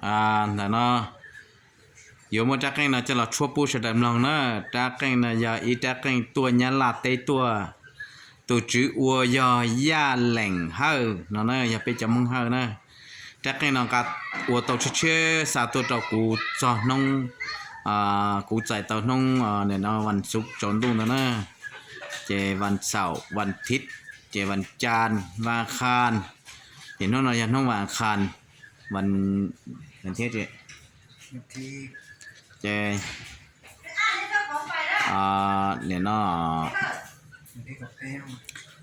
Ntawm no yuav muab rab qeej no coj los tshuab pub sawv daws mloog na. Rab qeej no yog ib rab qeej tuaj Nyab Laj teb tuaj, tus tswv ua yog Yaj Leem Hawj no na, yog peb cov Hmoob Hawj na. Rab qeej no nqa ua tau tshiab tshiab xa tuaj rau kuv txog hnub, kuv txais tau hnub nim no vas xuv tsaus ntuj ntawd na, ces vas xaum, vas thiv, ces vas cas, vas khas, ces hnub no yog hnub vas khas, thiab ces nim no,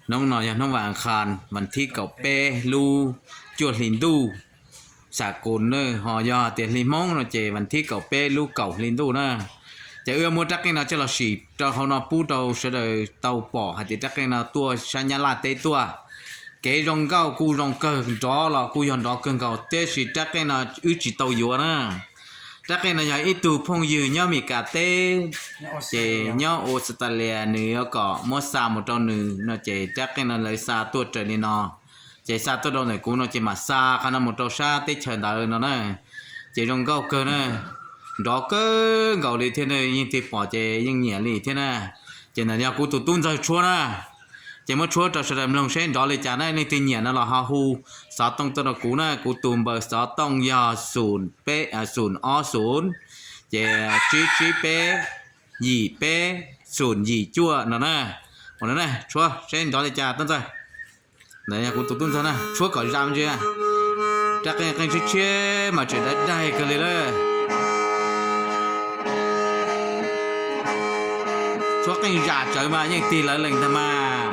hnub no yog hnub vas khas, vas thib kaum peb lub cuaj hli ntuj, xam kus na, ho yog tias hli Hmoob no ces vas thib kaum peb lub kaum hli ntuj na. Ces wb muab rab qeej no coj los sim rau hauv no pub rau sawv daws tau pom hais tias rab qeej no tuaj sab Nyab Laj teb tuaj. Kev zoo nkauj kuj zoo kawg, nrov los kuj yog nrov kawg nkaus, tiam sis rab qeej no wb tsis tau yuav na. Rab qeej no yog ib tug phooj ywg nyob Mes Kas teb, ces nyob Australia nws yuav kom muab xa mus rau nws no, ces rab qeej no lawv xa tuaj raws li no. Ces xa tuaj rau ntawm kuv no ces mam xa qhov no mus rau sab teb chaws ntawd no na. Ces zoo nkauj kawg na, nrov kawg nkaus li thiab na, yeej tig pom ces yeej nyiam li thiab na. Ces ntawm yog kuv tus tub ntxawg tshuab na. Ces muab tshuab rau sawv daws mloog seb nrov li cas na, leej twg nyiam no los ho hu xov tooj tuaj rau kuv na, kuv tus npawb xov tooj yog xum ob xum, ces tsib tsib peb, yim peb, xum yim cuaj no na. Ua no na, tshuab seb nrov li cas tub ntxawg. Ntawm yog kuv tus tub ntxawg na, tshuab kom zam ntsis. Rab qeej qeej tshiab tshiab mas tseem daig daig kawg li lawm. Tshuab qeej zam tsawv mas yeej tig lawv lees ntag mas.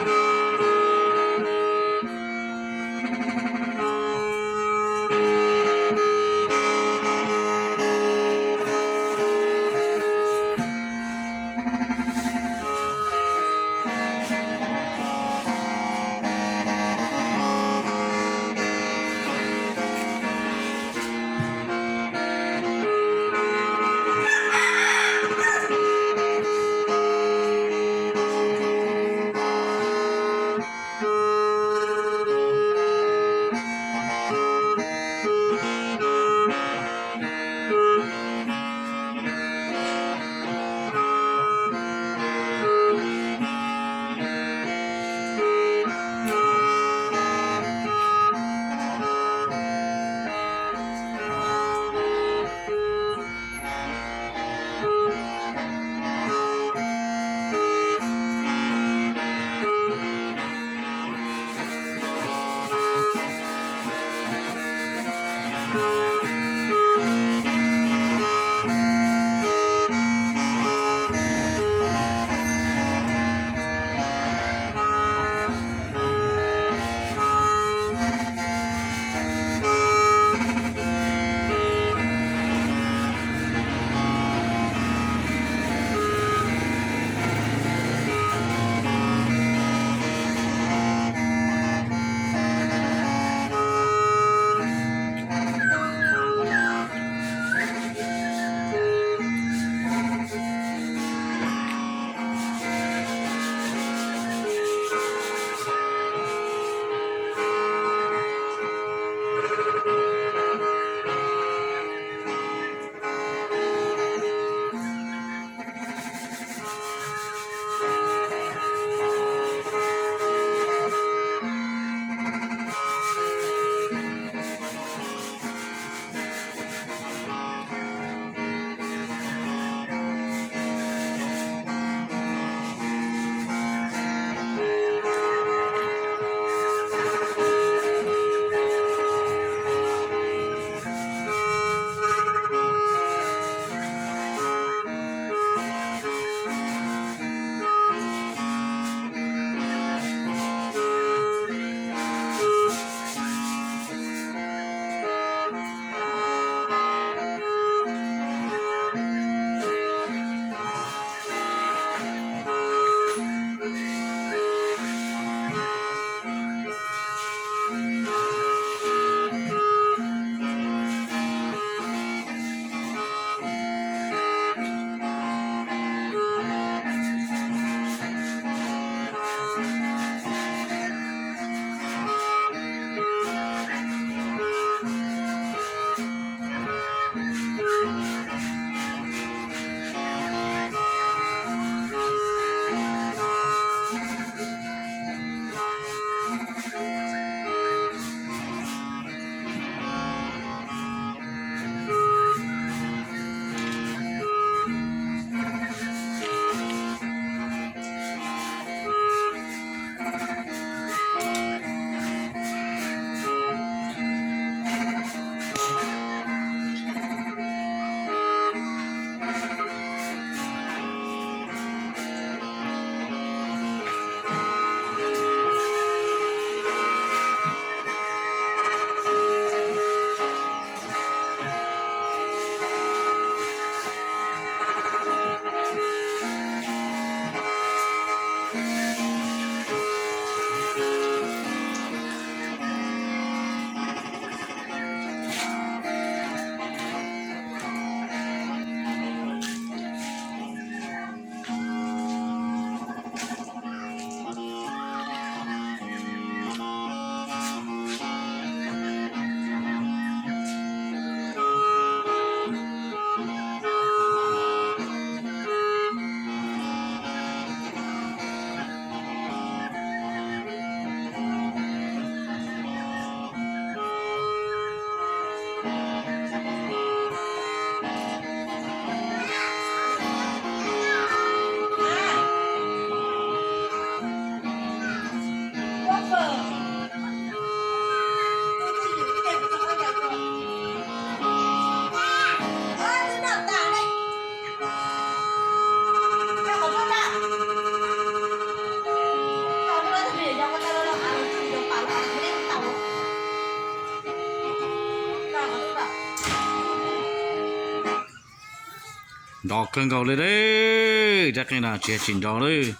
Nrov kawg nkaus li lawm, rab qeej no tsis yog tsis nrov lawm.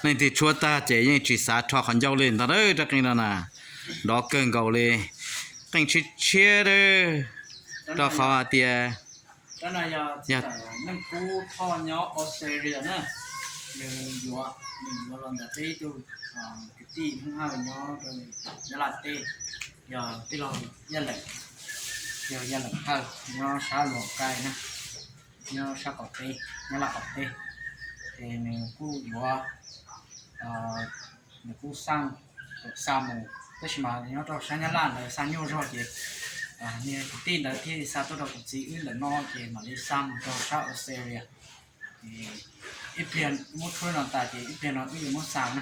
Leej twg tshuab tag ces yeej tsis xav rho qhov ncauj li ntag lawm, rab qeej no na. Nrov kawg nkaus li, qeej tshiab tshiab lawm, rau qhov hais tias yog Neej Kub Thoj nyob Australia na, nws yuav, nws yuav los ntawm peb ib tug kwv tij Hmoob Hawj nyob rau Nyab Laj teb, yog tij laug Yaj Leem, yog Yaj Leem Hawj nyob sab Luam Kai na, nyob sab qaum teb, Nyab Laj qaum teb. Ces nws kuj yuav, nws kuj xaj, xa mus, tab sis mas nyob rau sab Nyab Laj ntawd xa nyuaj zog ces niag kwv tij ntawd thiaj xa tuaj rau kuv txiv wb ntawm no ces mam li xa mus rau sab Australia. Ib pliag muab tshuab no tas ces ib pliag no wb yuav muab xa na.